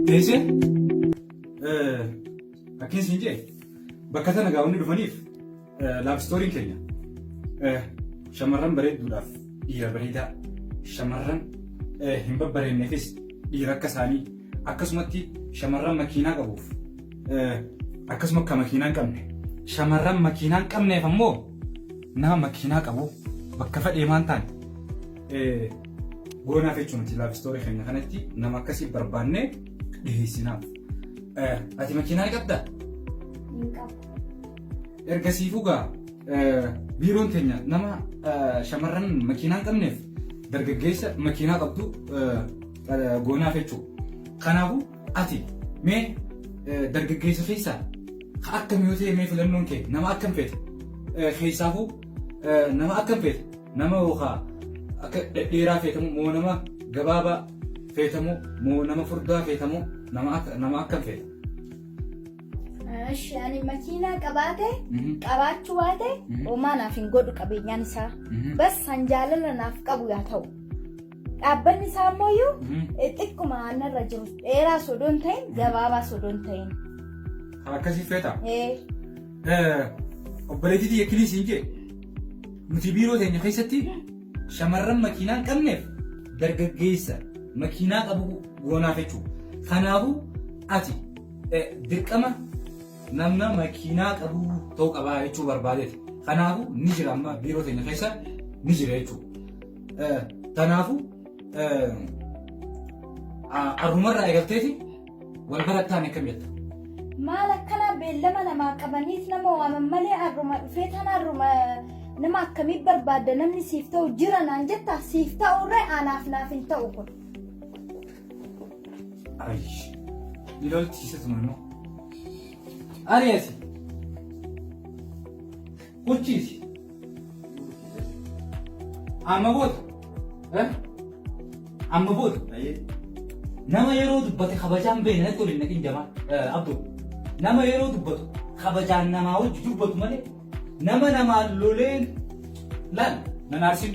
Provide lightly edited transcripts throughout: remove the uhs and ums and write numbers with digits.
Teessee akkin siin jee bakka tana gaa'onni dhufaniif love storyn keenya shamarran bareedduudhaaf dhiira bareedaa, shamarran hin babbareedneefis dhiira akka isaanii, akkasumatti shamarran makiinaa qabuuf akkasuma akka makiinaa hin qabne, shamarran makiinaa hin qabneef ammoo nama makiinaa qabu bakka fedhee maan taane goonaaf jechuun nuti love story keenya kanatti nama akkasii barbaannee dhiheessinaaf. Ati makiinaa ni qabdaa? Hin qabu. Ergasiifuu gaa biiroon teenya nama shamarran makiinaa hin qabneef dargaggeessa makiinaa qabdu goonaaf jechuudha. Kanaafuu ati mee dargaggeessa keessaa ka akkam yoo ta'e mee filannoon kee nama akkam feete, keessaafuu nama akkam feete, nama yookaan akka dhedheeraa feetamu moo nama gabaabaa feetamu moo nama furdaa feetamu, nama akkam feeta? Ishi ani makiinaa qabaate qabaachuu baate homaa naaf hin godhu qabeenyaan isaa. Bas san jaalala naaf qabu yaa ta'u. Dhaabbanni isaa ammoo xiqquma narra jiru, dheeraa osoo hin ta'in, gabaabaa osoo hin ta'in. Kan akkasii feeta? Ee. Obboleettii tiyya kilii siin jee, nuti biiroo teenya keessatti shamarran makiinaa hin qabneef dargaggeessa makiinaa qabu goonaaf jechuudha. Kanaafuu ati dirqama namna makiinaa qabu ta'uu qabaa jechuu barbaadeeti. Kanaafuu ni jira, amma biiroo teenya keessa ni jira jechuudha. Kanaafuu arrumarraa eegalteeti wal barattaan akkam jetta? Maal akkana beellama namaa qabaniif nama waaman malee arruma dhufee tana arruma nama akkamii barbaadda, namni siif ta'u jira naan jetta, siif ta'urree anaaf naaf hin ta'u kun. Ayy. Ni lolchiisatuma immoo. Ari'ati. Hucciisi. Amma booda. Eh? Amma booda. Nama yeroo dubbate kabajaan beekne natti waliin naqin jamaa. Abduu. Nama yeroo dubbatu kabajaan namaa wajji dubbatu malee nama namaan loleen laal nan aarsin.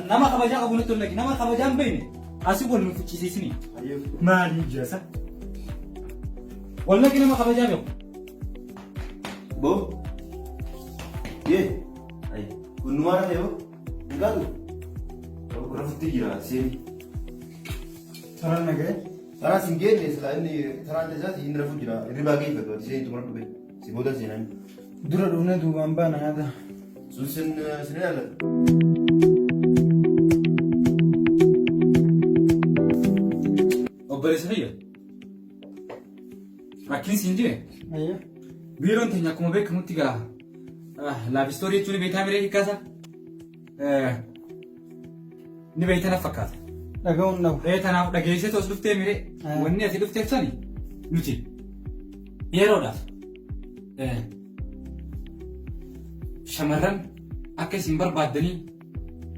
Nama kabajaa qabu natti waliin naqin. Nama kabajaan beekne asii wal nu fichisiisini. Maaliin jira? Wal naqi nama kabajaa beeku. Bo. Ye. Ay, kun numaa rafee hoo? Hin qabu. Rafutti jira seeni. Saraan nagahee. Taraa sin geenne silaa inni taraan isaati inni rafu jira. Hirribaa geeffatu ati seeni tumara dhufe. Si booda seenan. Dura dhufnee duubaan baana nyaata. Sun sin ilaallatu. Obboleessa kiyya. Rakkin siin jee. Ayyee. Biiroon teenya akkuma beekamutti gaa love story jechuun beektaa miree hiikkaasa. Ni beekta na fakkaata. Dhaga'uun dhabu. Tanaaf dhageessee tos dhuftee miree wanni ati dhufteef sani nuti yeroodhaaf shamarran akka isin barbaaddanii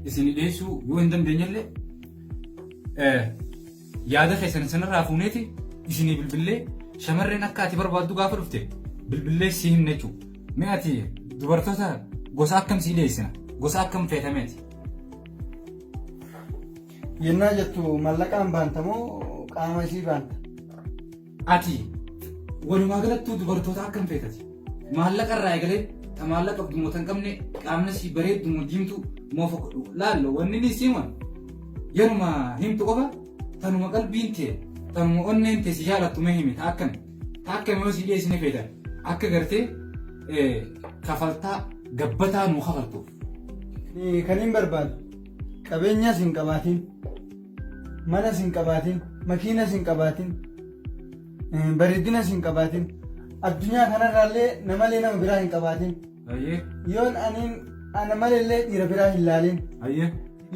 isin dhiyeessuu yoo hin dandeenyellee yaada keessan sanarraa fuuneeti isinii bilbillee shamarreen akka ati barbaaddu gaafa dhufte bilbillee si himne jechuudha. Mee ati dubartoota gosa akkam sii dhiyeessina? Gosa akkam feetameeti? Yennaa jettu mallaqaan baanta moo qaama isii baanta? Ati walumaa galattuu dubartoota akkam feetati? Maallaqa irraa eegalee ta maallaqa qabdu moo tan qabne, qaamni sii bareeddu moo diimtuu moo fokkadhu laallo, wanni inni sii himan yeruma himtu qofa, tanuma qalbiin tee tanuma onneen tee si jaalattu mee himi, ta akkam ta akkam yoo sii dhiyeessine feetan akka gartee kafaltaa gabbataa nuu kafaltuuf. Kan hin barbaadu qabeenyas hin qabaatin, manas hin qabaatin, makiinas hin qabaatin, bareedinas hin qabaatin, addunyaa kanarraallee namalee nama biraa hin qabaatin. Yoon aniin ana maleellee dhiira biraa hin laalin.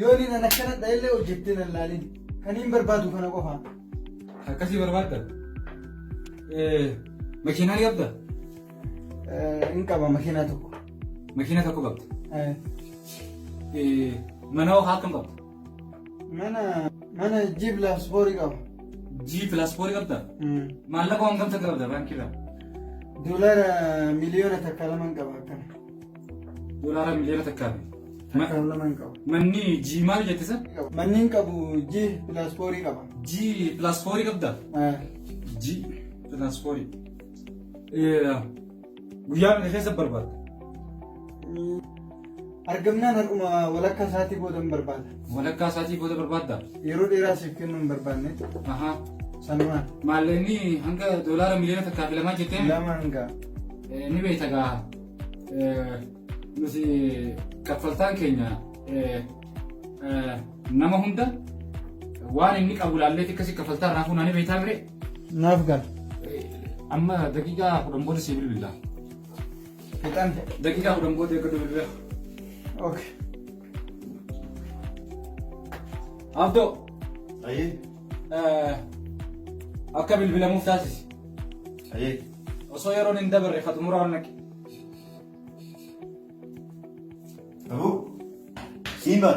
Yoon inni ana akkana dha'ellee hojjettee nan laalin. Kan hin barbaadu kana qofa. Akkasii barbaadda. Makiinaa ni qabda? Hin qaba, makiinaa tokko. Makiinaa tokko qabda. Mana hoo akkam qabda? Mana G+4 qaba. G+4 qabda? Maallaqa waan gamta qabda baankiirraa? Doolaara miliyoona 1 2 qaba akkana. Doolaara miliyoona 1. 1 2 qaba. Manni G maal jette san? Manni hin qabu, G+4 qaba. G+4 qabda? G plus 4. Guyyaa meeqa keessa barbaadda? Argamnaan har'uma walakkaa isaatii booda hin barbaada. Walakkaa isaatii booda barbaadda? Yeroo dheeraa siif kennuu hin barbaanne. Ahaa. Sanumaan. Maallaqni hanga doolaara miliyoona 1 fi 2 jettee? Lama hanga. Ni beekta gaa. Nuti kaffaltaan keenya nama hunda waan inni qabu laalleeti akkasii kaffaltaa irraa fuunaa ni beektaa miree? Naaf gala. Amma daqiiqaa 10 booda si bilbila. Fixan. Daqiiqaa 10 booda eeggadhu bilbila. Okay. Abdoo. Ayyee. Akka bilbilamuuf taasisi. Ayyee. Osoo yeroon hin dabarre ka xumuraa ol naqi. Abu. Simba.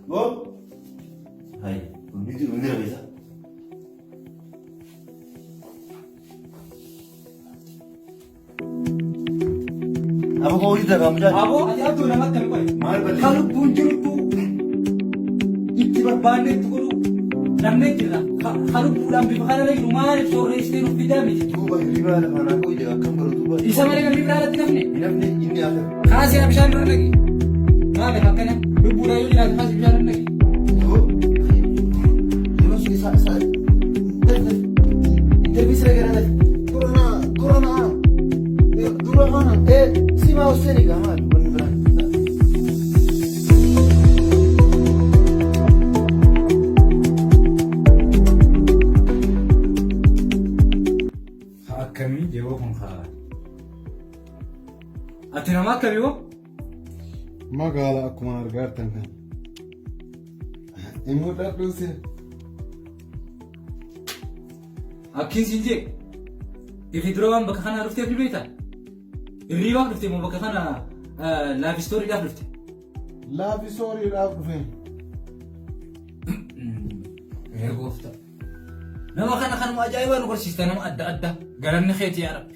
Bo. Hai. Hundi hundi rabeesa. Abu koo hojii dagaa mucaa. Aboo ati abduu nama akkami qoy? Maal balleessa? Kan lubbuun jirtu itti barbaanne itti godhu dhabnee jirra. Kan lubbuudhaan bifa kanarra jiru maaliif soorreessitee nuuf fidaa miti? Duuba hirribaa lafa naa koo ija akkam godhu duuba. Isa malee namni biraa irratti nafne. Hin hafne inni hafe. Kaasee bishaan irra naqi. Maaliif akkana lubbuudhaan yoo jiraate kaasee bishaan irra naqi. Akkamii yeroo kun haa. Ati nama akkamii hoo? Magaala akkuma argaa jirtan kana. Hin mul'adhu si. Akkiin siin jee. Ifi dura waan bakka kanaa dhufteef ni beektaa? Hirriibaaf dhufte moo bakka kana love storydhaaf dhufte? Love storydhaaf dhufe. Ee gooftaa. Nama kana kanuma ajaa'ibaa nu barsiista nama adda addaa. Galanni keeti yaa Rabbi.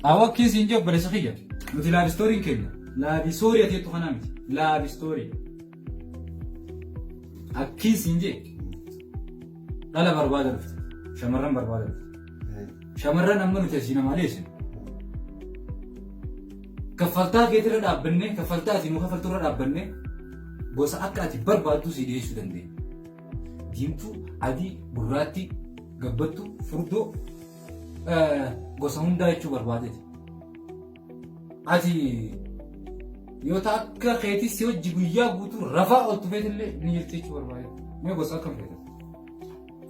Awwa akkiin siin jee obboleessa kiyya. Nuti love storyn keenya. Love sorry ati jettu kanaa miti. Love story. Akkiin siin jee dhala barbaada dhufte. Shamarran barbaada dhufte. Shamarran amma nuti asii namaa dhiyeessinu. Kaffaltaa keetirra dhaabbannee kaffaltaa ati nu kaffalturra dhaabbannee gosa akka ati barbaaddu si dhiyeessuu dandeenya. Diimtuu, adii, gurraattii, gabbattuu, furdoo gosa hundaa jechuu barbaadeeti. Ati yoo ta akka keetii si hojii guyyaa guutuu rafaa ooltu feetillee ni jirti jechuu barbaadeeti. Mee gosa akkam feeta?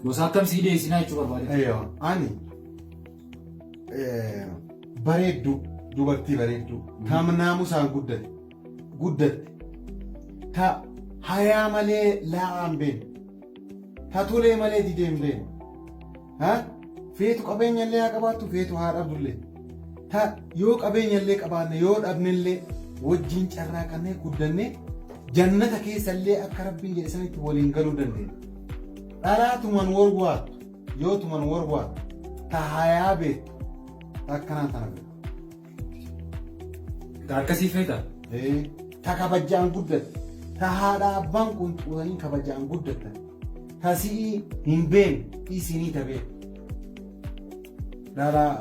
Gosa akkam sii dhiyeessinaa jechuu barbaadeeti. Eeyyoo, ani bareedduu dubartii bareedduu ta naamusaan guddate guddatte ta hayaa malee laa'aa hin beekne ta tolee malee didee hin beekne ha feetu qabeenya illee haa qabaattu feetu haa dhabdullee ta yoo qabeenya illee qabaanne yoo dhabnellee wajjin carraaqannee guddannee jannata keessa illee akka rabbiin jedhe sanitti waliin galuu dandeenya. Dhalaa tuman warwaattu yoo tuman warwaattu ta hayaa beektu ta akkanaa tana beektu. Ta akkasii feeta? Ee, ta kabajaan guddatte ta haadha abbaan qunxuutanii kabajaan guddattan ta si'ii hin beekne isinii ta beektu. Dhalaa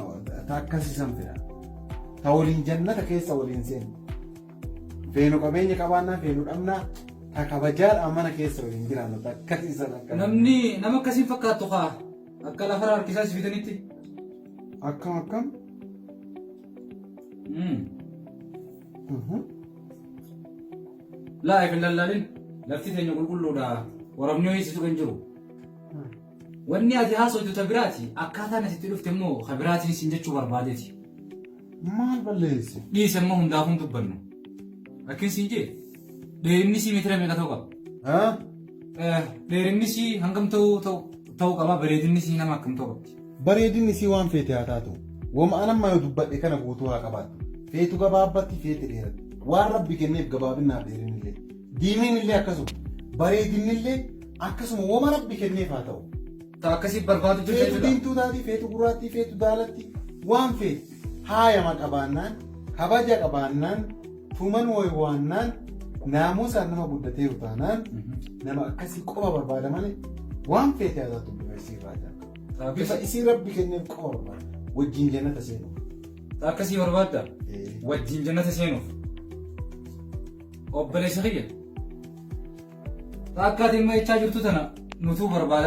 ta akkasii san fedha. Ta waliin jannata keessa waliin seenu. Feenu qabeenya qabaannaa feenu dhabnaa ta kabajaadhaan mana keessa waliin jiraannu ta akkasii san akka. Namni nama akkasiin fakkaattu kaa akka lafarra harkisaa si fidanitti. Akkam akkam? Laa if hin lallaalin lafti teenya qulqulluudha warabni ho'isitu kan jiru. Wanni ati haasoftu ta biraati akkaataan asitti dhufte immoo ka biraatiin siin jechuu barbaadeeti. Maal balleesse? Dhiise immoo hundaafuu hin dubbannu. Akkin siin jee dheerinni sii meetira meeqa ta'uu qaba? Haa? Dheerinni sii hangam ta'uu ta'uu qaba? Bareedinni sii nama akkam ta'uu qabdi? Bareedinni isii waan feete haa taatu. Wama an amma yoo dubbadhe kana guutuu haa qabaattu. Feetu gabaabbatti feete dheeratti. Waan rabbi kenneef gabaabinnaaf dheerinillee. Diimiinillee akkasuma. Bareedinnillee akkasuma wama rabbi kenneef haa ta'u. Ta akkasii barbaadu jirta Feetu jechuudha. diimtuu taati, feetu gurraattii, feetu daalatti, waan feete. Haayama qabaannaan, kabaja qabaannaan, tuman waannaan, naamusaan nama guddateeru taanaan nama akkasii qofa barbaada malee Waan feete haa taatu bifa isii irraa jaalladha. Bifa isii Rabbi kenneef qofa barbaada. Wajjin jannata seenuuf. Akkasii barbaadda? Wajjin jannata seenuuf. Obboleessa kiyya. Akka ati amma jechaa jirtu tana nutuu barbaada.